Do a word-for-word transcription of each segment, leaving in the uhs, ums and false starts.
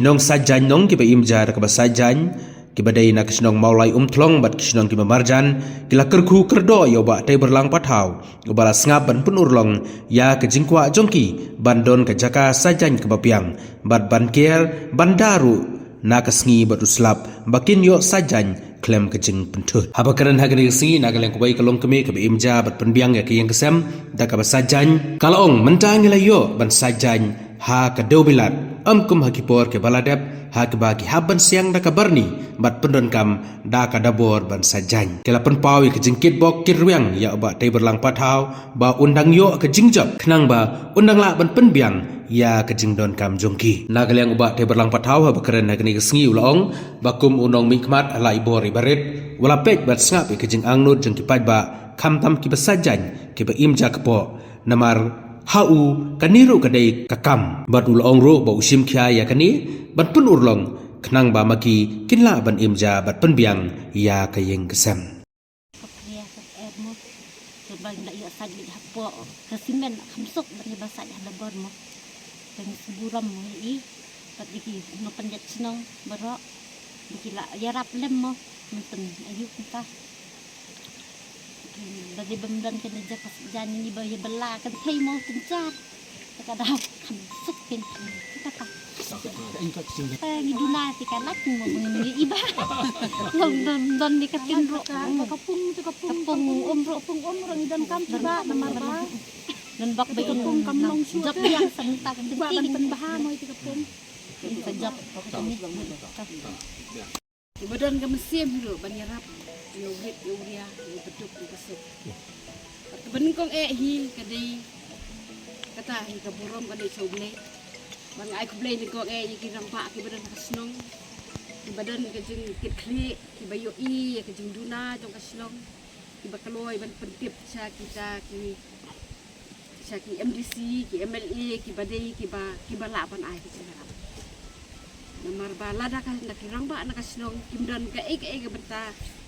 Nong Saitjaiñ Nong kiba im ja da kaba Saitjaiñ, kiba dei na ka shnong Mawlai Umthlong bad ki shnong kiba marjan, ki la kyrkhu kyrdoh ïa u Bah Teiberlang Pathaw, uba la sngap ban pynurlong ïa ka jingkwah jong ki ban don ka jaka saitjaiñ kaba biang, bad ban ker ban da ruh na ka sngi bad u slap ba kin ïoh saitjaiñ khlem ka jingpynthut. Haba kren ha kane ka sngi na ka liang kawei ka longkmie kaba im ja bad pynbiang ïa ka ïing ka sem da kaba saitjaiñ, ka la ong, mynta ngi la ïoh ban saitjaiñ ha ka dewbilat, ym kum ha ki por kiba la dep, ha kiba ki hap ban siang da ka barni bad pyndonkam da ka dabor ban saitjaiñ. Ki la pynpaw ïa ka jingkitbok kitrwiang ïa u Bah Teiberlang Pathaw ba un dang ïoh ka jingjop khnang ba un dang lah ban pynbiang ïa ka jingdonkam jong ki. Na ka liang u Bah Teiberlang Pathaw haba kren ha kane ka sngi u la ong ba kum u nongmihkhmat ha la i bor i barit, u la peit bad sngap ïa ka jingangnud jong ki paidbah, khamtam kiba saitjaiñ, kiba im ja kpoh. Namar ha u, kane ruh ka dei ka kam. Bad u la ong ruh ba u shim khia ïa kane ban pynurlong khnang ba ma ki kin lah ban im ja bad pynbiang ïa ka ïing ka sem. Ka phria ka er mo. Ka bang da ïoh sait leit hapoh ka simen kham suk ban ïa ba sait ha dabor mo. Ka ngi sngewburom mo i. Bad dei ki nongpynïaid shnong baroh. Dei ki la ïarap lem mo. Mynta ayu mynta. Ba dei bym don ka jaka saitjaiñ ngi ba ïa ba la kynthei mo tynjar. Ka dei kham suk kin kata. Ka ngi duna ti ka lak mo bang ngi iba. Long don don ni ka tin ro. Ka pung tu ka pung. Ka pung um ro. Ka pung um ro ngi don kam ti ba namar ba. Don bak ba ka pung kam long shu. Jop yang sang ta ka tin. Ba ban pynbha mo ti ka pung. Ka jop. Kiba don ka mynsiem hi ruh ban ïarap ïa u rit ïa u ria ïa u baduk ïa u kasuk. Bad kaba nyngkong eh hi ka dei kata hi ka burom ka dei sha U Blei. Bad nga ai khublei nyngkong eh ïa ki rangbah kiba don ha ka shnong, kiba don ka jingkitkhlieh, kiba ïohi ïa ka jingduna jong ka shnong, kiba kloi ban pyntip sha kita ki sha ki M D C, ki M L A, kiba dei, kiba, kiba lah ban ai ka jingïarap. Namar ba lada ka na ki rangbah na ka shnong kim don kaei kaei ka bynta,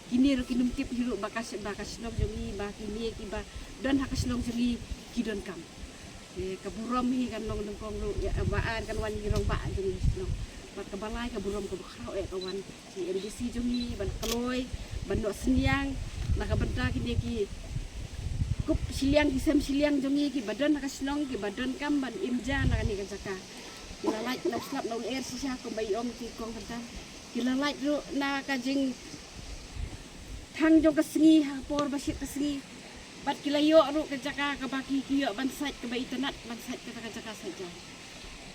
kine ruh kin ym tip hi ruh ba ka sh-, ba ka shnong jong ngi, ba kine kiba don ha ka shnong jong ngi ki donkam. Te ka burom hi kan long nyngkong ruh ïa ba ar kan wan ki rangbah jong ngi shnong. Bad kaba lai ka burom kaba khraw eh ka wan ki M D C jong ngi ban kloi, ban noh synñiang na ka bynta kine ki kup shiliang ki sem shiliang jong ngi kiba don ha ka shnong kiba donkam ban im ja na kane ka jaka. Ki la lait na u slap na u lyer shisha kumba i ong ki kong kynta. Ki la lait ruh na ka jingthang jong ka sngi ha ka por ba shit ka sngi. Bad ki la ïoh ruh ka jaka kaba ki, ki ïoh ban sait kaba itynnat ban sait kata ka jaka sait ja.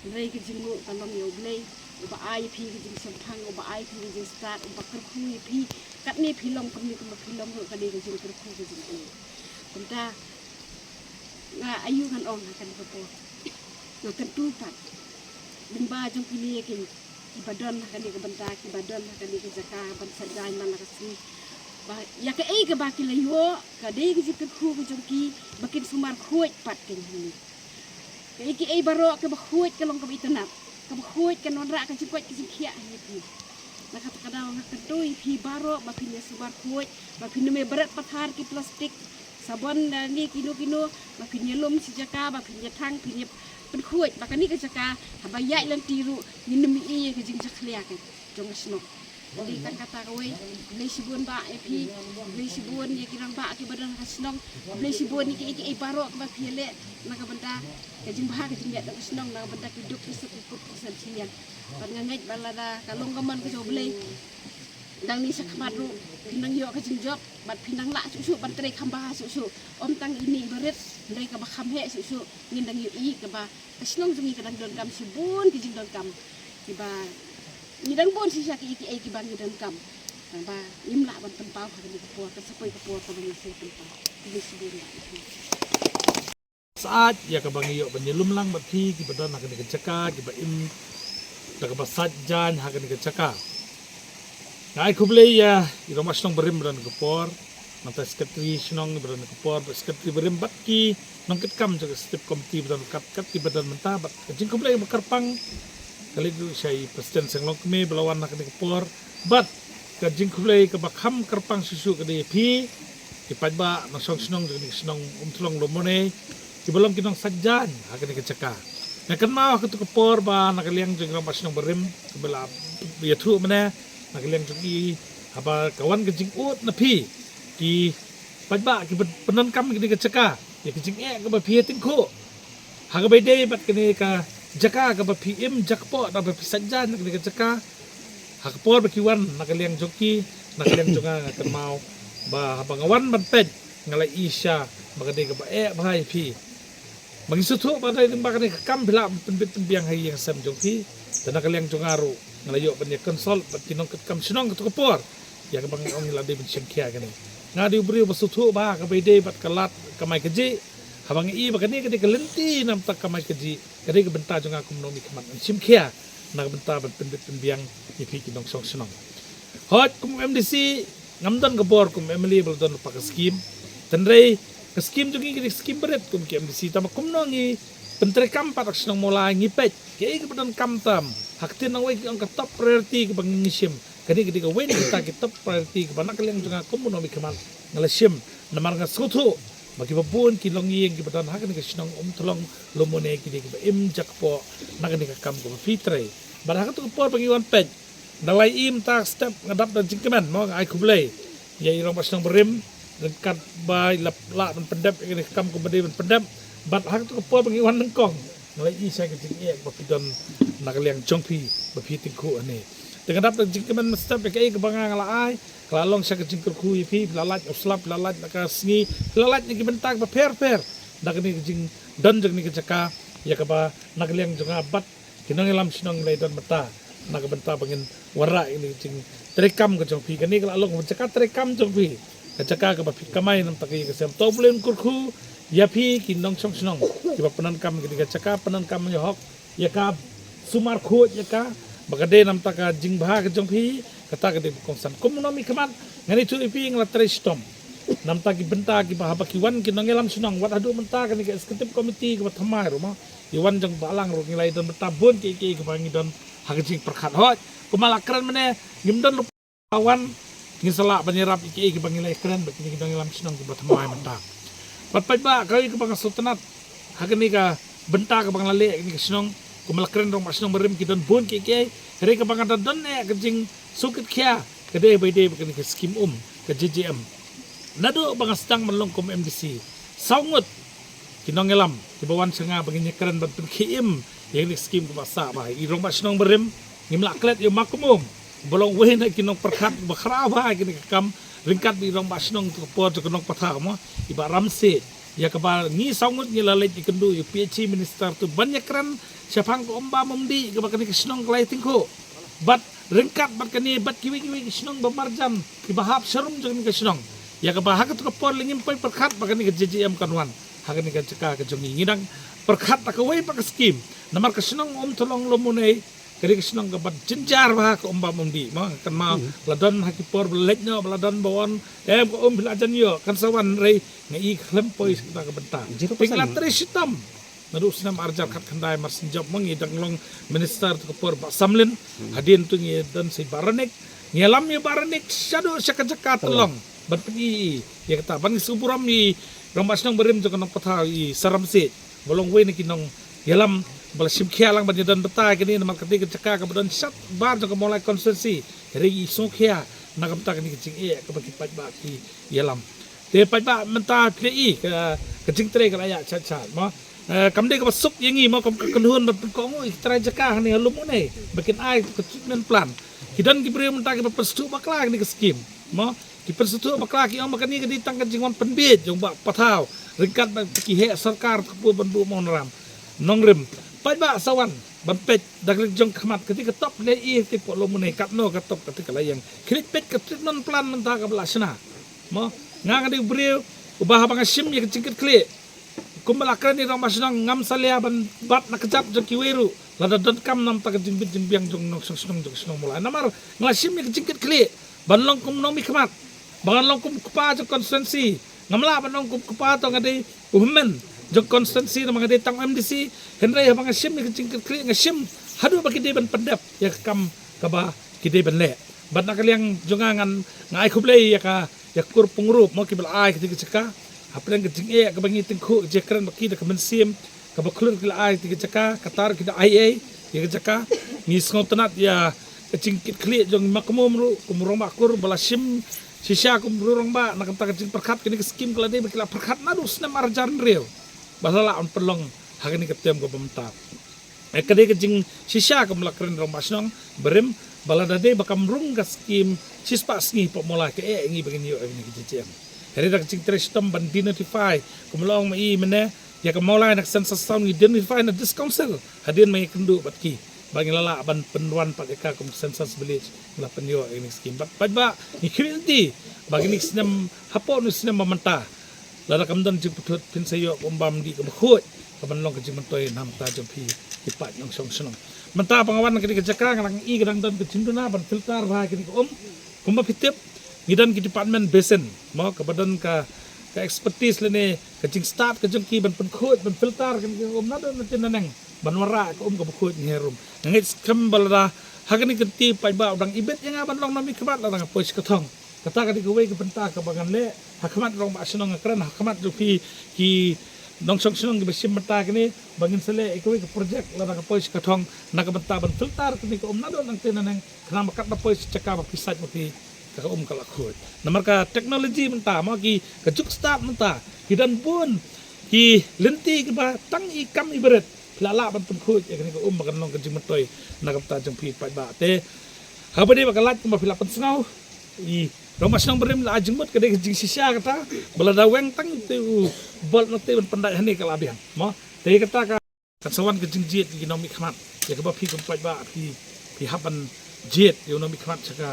Hynrei ka jingnguh ka long ïa U Blei, uba ai ïa phi ka jingshemphang, uba ai ïa phi ka jingstad, uba kyrkhu ïa phi. Katne phi long kumne kumba phi long ruh ka dei ka jingkyrkhu ka jingaiu. Kumta nga aiu ngan ong ha kane ka por, nga kyntu pat lyngba jong kine ki, kiba don ha kane ka bynta, kiba don ha kane ka jaka ban sait jaiñ man la ka sngi, ba ïa kaei kaba ki la ïoh ka dei ka jingkyrkhu ka jong ki ba kin sumar khuid pat kane. Kaei kaei baroh kaba khuid ka long kaba itynnat, kaba khuid kan wanrah ka jingkoit ka jingkhiah ha ïa phi. Na kata ka daw nga kyntu ïa phi baroh ba phin ïa sumar khuid, ba phin ym ïa bret pathar ki plastik, sabon da ne kino kino, ba phin ïa lum shi jaka, ba phin ïa thang, phin ïa pynkhuid ba kane ka jaka haba ïaid lynti ruh ngin ym ïohi ïa ka jingjakhlia ka jong ka shnong. Ka dei tang kata kawei. Khublei shibun bah ïa phi, khublei shibun ïa ki rangbah kiba don ha ka shnong, khublei shibun ïa kiei kiei baroh kiba phi ïa leh na ka bynta ka jingbha ka jingmiat jong ka shnong, na ka bynta ki duk ki suk ki kup ki sem shiliang. Bad nga ngeit ba lada ka long ka mon ka jong U Blei, dang ni shakhmat ruh phin nang ïoh ka jingjop bad phin nang lah shuh shuh ban trei kham bha shuh shuh. Ym tang ine i barit, hynrei kaba kham heh shuh shuh ngin dang ïohi kaba ka shnong jong ngi ka dang donkam shibun ki jingdonkam kiba ngi dang bun shisha kiei kiei kiba ngi donkam. Tangba ngim lah ban pynpaw ha kane ka por, ka sa poi ka por kaba ngi sa pynpaw. Khublei shibun bah ïa phi. Sait ïa kaba ngi ïoh ban ïalum lang bad phi kiba don ha kane ka jaka, kiba im da kaba sait jaiñ ha kane ka jaka. Nga ai khublei ïa i rangbah shnong barim ba don ha ka por, nangta secretary shnong ba don ha ka por, bad secretary barim bad ki nongkitkam jong ka executive committee ba don kat kat kiba don mynta, bad ka jingkhublei ba kyrpang ka leit ruh sha i President Seng Longkmie ba la wan ha kane ka por, bad ka jingkhublei kaba kham kyrpang shuh shuh ka dei ïa phi ki paidbah nongshong shnong jong kane ka shnong Umthlong Lomone, kiba long ki nong sait jaiñ ha kane ka jaka. Nga kynmaw ha katu ka por ba na ka liang jong i Rangbah Shnong barim, kaba la ïathuh mynne, na ka liang jong i, haba ka wan ka jingud na phi, ki paidbah ki pyn-, pyndonkam kane ka jaka ïa ka jingeh kaba phi ïa tyngkhuh. Ha kaba ïadei bad kane ka jaka kaba phi im jakpoh, na ba phi sait jaiñ na kane ka jaka. Ha ka por ba ki wan na ka liang jong ki, na ka liang jong nga, nga kynmaw ba haba nga wan ban peit, nga la ïohi sha ba ka dei kaba eh bha ïa phi. Ba ngi sngewthuh ba dei lyngba kane ka kam phi lah ban pynbit pynbiang ha ïing ha sem jong phi. Te na ka liang jong nga ruh, nga la ïoh ban ïa consult bad ki nongkitkam shnong katu ka por, ïa kaba nga ong ngi la dei ban shim khia kane. Nga dei u briew ba sngewthuh bha kaba ïadei bad ka lad kamai kajih. Haba nga i ba kane ka dei ka lynti namar ka kamai kajih, ka dei ka bynta jong nga kum u nongmihkhmat ban shim khia na ka bynta ban pynbit pynbiang ïa phi ki nongshong shnong. Hooid, kum M D C ngam don ka bor kum M L A ba la don lypa ka skim. Hynrei ka skim jong ngi ka dei ka skim barit kum ki M D C, tangba kumno ngi pyntreikam pat ha ka shnong Mawlai, ngi peit kaei kaba donkam tam. Ha ka ktien nongwei ki ong ka top priority kaba ngi shim. Kane ka dei kawei na kita ki top priority kaba na ka liang jong nga kum u nongmihkhmat nga la shim. Namar nga sngewthuh ba kiba bun ki longïing kiba don ha kane ka shnong Umthlong Lum Une ki dei kiba im jakpoh na kane ka kam kaba phi trei. Bad ha katu ka por ba ngi wan peit, da la i mynta step nga dap da jingkmen, mo, nga ai khublei ïa i Rangbah Shnong barim ryngkat ba i la lah ban pyndep ïa kane ka kam kaba dei ban pyndep. Bad ha katu ka por ba ngi wan nyngkong, nga la i sha ka jingeh ba phi don na ka liang jong phi ba phi tyngkhuh hangne. Te nga dap da jingkmen mynstep ïa kaei kaba nga, nga la ai, ka la long sha ka jingkyrkhu ïa phi, phi la lait ïa u slap, phi la lait na ka sngi, phi la lait na ki bynta kiba pher pher da kane ka jingdon jong kane ka jaka, ïa kaba na ka liang jong nga bad ki nongïalam shnong ngi la ïadon bynta na ka bynta ba ngin wanrah ïa kane ka jingtreikam ka jong phi. Kane ka la long ka jaka treikam jong phi, ka jaka kaba phi kamai namar ka ïing ka sem. To U Blei un kyrkhu ïa phi ki nongshong shnong kiba pyndonkam ïa kane ka jaka, pyndonkam ïa hok ïa ka, sumar khuid ïa ka, ba ka dei namar ka jingbha ka jong phi. Kata ka dei ba kongsan. Kum u nongmihkhmat, ngan ïathuh ïa phi, nga la trei shitom namar ki bynta kiba haba ki wan ki nongïalam shnong, wat haduh mynta kane ka executive committee kaba thymmai ruh, mo, ki wan jong balang ruh, ngi la ïadon bynta bun kiei kiei kiba ngi don ha ka jingpyrkhat. Hooid, kumba la kren mynne, ngim don ruh, wan, ngin sa lah ban ïarap ïa kiei kiba ngi la ïakren bad kine ki nongïalam shnong kiba thymmai mynta. Bad paidbah, kawei kaba nga sngewtynnat ha kane ka bynta kaba nga la leh ha kane ka shnong, kumba la kren Rangbah Shnong barim, ki don bun kiei kiei. Hynrei kaba nga da don eh ka jingsngewkhia ka dei ba ïadei bad kane ka skim um, ka J J M. Naduh ba nga sdang ban long kum M D C, saw ngut ki nongïalam kiba wan sha nga ba ngin ïakren ban pynkhie im ïa kane ka skim kaba sah bha. I Rangbah Shnong barim, ngim lah klet ïa u Ma Kumum, ba long uwei na ki nongpyrkhat ba khraw bha ïa kane ka kam, ryngkat bad i Rangbah Shnong katu ka por jong ka Nongpathaw, mo, i Bah Ramsiej, ïa kaba ngi saw ngut ngi la leit ïakynduh ïa u P H E minister tu ban ïakren shaphang ka umbam umdih kaba kane ka shnong ka la ïatyngkhuh. Bad ryngkat bad kane bad kiwei kiwei ki shnong ba marjan kiba hap sharum jong kane ka shnong, ïa kaba ha katu ka por lei ngim poi pyrkhat ba kane ka J J M kan wan ha kane ka jaka ka jong ngi. Ngi dang pyrkhat da kawei pat ka skim, namar ka shnong Umthlong Lum Une ka dei ka shnong kaba jynjar bha ha ka umbam umdih, mo. Kan, mo, la don ha ki por ba la leit noh, ba la don ba wan, em, ka um phi la jan ïoh, kan sa wan, hynrei nga i khlem poi sha kata ka bynta. Zero percent. Te nga la trei shitom naduh u snem ar hajar khatkhyndai, mar shen jop, mo, ngi dang long minister tu ka por Bah Samlin, hadien tu ngi don sa i Bah Ranik, ngi ïalam ïa Bah Ranik shaduh sha ka jaka Tyllong ban pyni ïa kata, ban ngi sngewburom ïa i Rangbah Shnong barim jong ka Nongpathaw, i Sir Ramsiej, ba long uwei na ki nongïalam ba la shim khia lang ban ïadon bynta ïa kane, namar ka dei ka jaka kaba don shatbar jong ka Mawlai constituency. Hynrei i sngewkhia na ka bynta kane ka jingeh kaba ki paidbah ki ïalam. Te paidbah, mynta phi i ka, ka jingtrei ka la ïaid shat shat, mo. Eh, kam dei kaba suk ïa ngi, mo, kum ka kynhun ban pynkohnguh ïa ki trai jaka hangne ha Lum Une ba kin ai ka treatment plant. Ki don ki briew mynta kiba pynsngewthuh bakla ïa kane ka skim, mo. Ki pynsngewthuh bakla, ki ong ba kane ka dei tang ka jingwan pynbiej jong u Bah Pathaw ryngkat bad ki heh sorkar, ka por ban buh nongrim, nongrim. Paidbah, sa wan ban peit da ka liang jong ka khmat, kata ka top lei i, kata ka Lum Une, katno ka top, kata ka la ïeng. Khie leit peit ka treatment plant mynta kaba la shna, mo. Nga, nga dei u briew uba haba nga shim ïa ka jingkitkhlieh, kumba la kren i Rangbah Shnong, ngam salia ban bat na kjat jong kiwei ruh lada donkam namar ka jingbit jingbiang jong nongshong shnong jong ka shnong Mawlai. Namar nga la shim ïa ka jingkitkhlieh ban long kum u nongmihkhmat, ba ngan long kum u kpa jong ka constituency. Ngam lah ban long kum u kpa, to nga dei u hynmen jong ka constituency namar nga dei tang M D C. Hynrei haba nga shim ïa ka jingkitkhlieh, nga shim haduh ba ki dei ban pyndep ïa ka kam kaba ki dei ban leh. Bad na ka liang jong nga, ngan, nga ai khublei ïa ka, ïa ka kur pynroi, mo, kiba la ai kata ka jaka hapdeng ka jingeh kaba ngi tyngkhuh, ka jingkren bad ki da ka mynsiem kaba khlur ki la ai ïa ka jaka, kata ruh ki da ai ei ïa ka jaka. Ngi sngewtynnat ïa ka jingkitkhlieh jong i Ma Kmum ruh kum u rangbah kur ba la shim shisha kum u rangbah na ka bynta ka jingpyrkhat kane ka skim, ka la dei ba ki la pyrkhat naduh snem ar hajar hynriew ba la lah ban pynlong ha kane ka term kaba mynta. Eh, ka dei ka jingshisha kum la kren rangbah shnong barim ba lada dei ba kam rung ka skim shispah sngi hapoh Mawlai, ka eh ngi ba ngin ïoh ïa kane ka jingem. Hynrei da ka jingtrei shitom ban denotify, kum la ong ma i mynne, ïa ka Mawlai na ka census town ngi denotify na District Council hadien ba ngi kynduh bad ki ba ngi la lah ban pynwan pat ïa ka kum census village, ngi la pynïoh ïa kane ka skim. Bad paidbah, ngi khmih lynti ba kine ki snem hapoh, kine ki snem ba mynta, lada kam don jingpyntut, phin sa ïoh ka umbam dih kaba khuid kaban long ka jingmyntoi na ka bynta jong phi ki paid nongshong shnong. Mynta ba nga wan ha kane ka jaka, nga dang i ka dang don ka jingduna ban filter bha kine ki um. Kumba phi tip, ngi don ki department basin, mo, kaba don ka, ka expertise lane ka jingstad ka jong ki ban pynkhuid, ban filter kine ki um naduh nangne naneng, ban wanrah ka um kaba khuid ngi harum. Nga ngeit skhem ba lada ha kane ka kynti paidbah u dang ibit ïa nga ban long nongmihkhmat lada nga poi sha ka thong. Kata ka dei kawei ka bynta kaba ngan leh ha khmat rangbah shnong, nga kren ha khmat jong phi ki nongshong shnong kiba shim bynta kine, ba ngin sa leh ïa kawei ka project lada nga poi sha ka thong na ka bynta ban filter kine ki um naduh nangne naneng, khnang ba katba poi sha jaka ba phi sait ma phi, ka um ka la khuid. Namar ka technology mynta, mo, ki, ka juk stad mynta, ki don bun ki lynti kiba tang i kam i barit phi la lah ban pynkhuid ïa kane ka um ba kan long ka jingmyntoi na ka bynta jong phi paidbah. Te haba dei ba ka lait kumba phi la pynsngew, i rangbah shnong barim la ai jingmut, ka dei ka jingshisha kata ba lada weng tang te u Bolt na te ban pyndait hangne ka la biang, mo. Te kata ka kan sa wan ka jingjied ïa ki nongmihkhmat, ïa kaba phi kum paidbah phi, phi hap ban jied ïa u nongmihkhmat sha ka,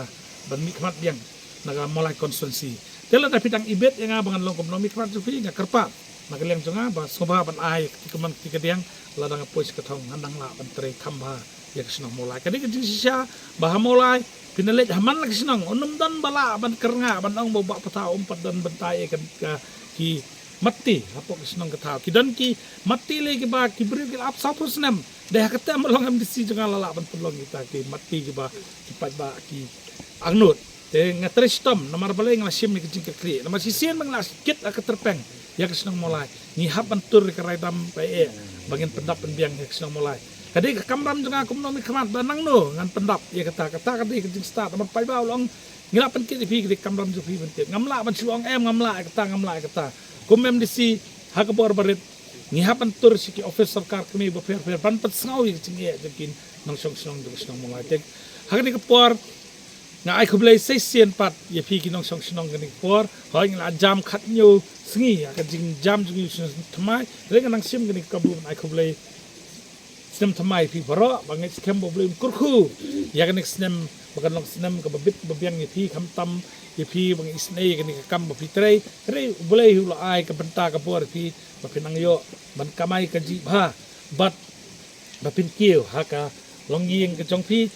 ban mihkhmat biang na ka Mawlai constituency. Te lada phi dang ibit ïa nga ba ngan long kum nongmihkhmat jong phi, nga kyrpad na ka liang jong nga ba sngewbha ban ai ïa ka kti kamon kti kadiang, lada nga poi sha ka thong ngan nang lah ban trei kham bha ïa ka shnong Mawlai. Ka dei ka jingshisha ba ha Mawlai phin leit ha man la ka shnong, un ym don ba lah ban kyrngah ban ong ba u Bah Pathaw um pat don bynta ïa ka, ka, ki matti hapoh ka shnong ka thaw. Ki don ki matti lei kiba ki briew ki la ap sawphew snem. Dei ha ka term ba long M D C jong nga la lah ban pynlong kita ki matti kiba ki paidbah ki angnud. Te nga trei shitom namar balei nga la shim ïa ka jingkitkhlieh. Namar shisien ba nga la kit ha ka tyrpeng ïa ka shnong Mawlai, ngi hap ban tur ïa ka raidam ba eh ba ngin pyndap pynbiang ïa ka shnong Mawlai. Ka dei ka kamram jong nga kum nongmihkhmat ba nangno ngan pyndap ïa kata, kata ka dei ka jingstad. Namar paidbah u la ong ngi la pynkit ïa phi, ka dei ka kamram jong phi ban kit. Ngam lah ban shu ong em, ngam lah ïa kata, ngam lah ïa kata. Kum M D C ha ka bor barit ngi hap ban tur sha ki office sorkar kmie bapher bapher ban pynsngew ïa ka jingeh jong ki nongshong shnong jong ka shnong Mawlai. Te ha kane ka por nga ai khublei sa shisien pat ïa phi ki nongshong shnong kane ka por. Hooid, ngi la jam khathynñiew sngi ha ka jingjam jong ngi u snem thymmai. Te nga nang shim kane ka kabu ban ai khublei snem thymmai ïa phi baroh, ba ngeit skhem ba U Blei un kyrkhu ïa kane ka snem ba kan long snem kaba bit kaba biang ïa phi, khamtam ïa phi ba ngi isynei ïa kane ka kam ba phi trei. Hynrei U Blei hi u la ai ka bynta ka bor ïa phi ba phin nang ïoh ban kamai kajih bha bad ba phin kiew ha ka longïing ka jong phi.